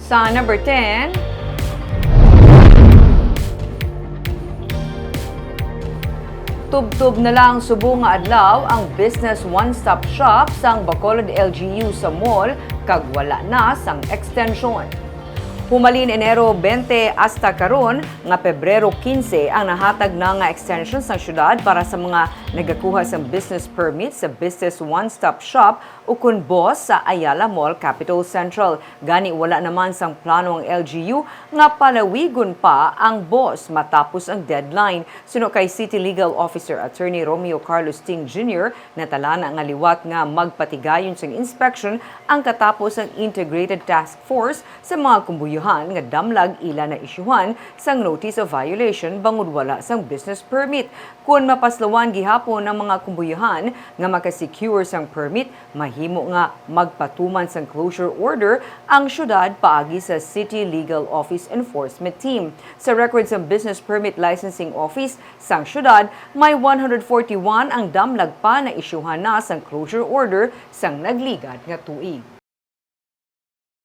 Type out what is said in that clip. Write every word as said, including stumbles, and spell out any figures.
Sa number ten, tubtob na lang subong nga adlaw ang Business One Stop Shop sang Bacolod L G U sa mall kag wala na sang extension. Humalin Enero twenty hasta karon nga Pebrero quince ang nahatag na nga extension sang syudad para sa mga nagakuha sang business permit sa Business One Stop Shop ukon BOSS sa Ayala Mall, Capitol Central. Gani, wala naman sang plano ang L G U nga palawigon pa ang BOSS matapos ang deadline. Suno kay City Legal Officer Attorney Romeo Carlos Ting Junior, natalana nga liwat nga magpatigayon sang inspection ang katapos ang Integrated Task Force sa mga kumbuyohan nga damlag ila na-isyuhan sang notice of violation bangod wala sang business permit. Kon mapaslawan gihapon ang mga kumbuyohan nga makasecure sang permit, mahimo nga magpatuman sang closure order ang syudad paagi sa City Legal Office Enforcement Team. Sa record sang Business Permit Licensing Office sang syudad, may one hundred forty-one ang damlag pa na-isyuhan na sang closure order sang nagligad nga tuig.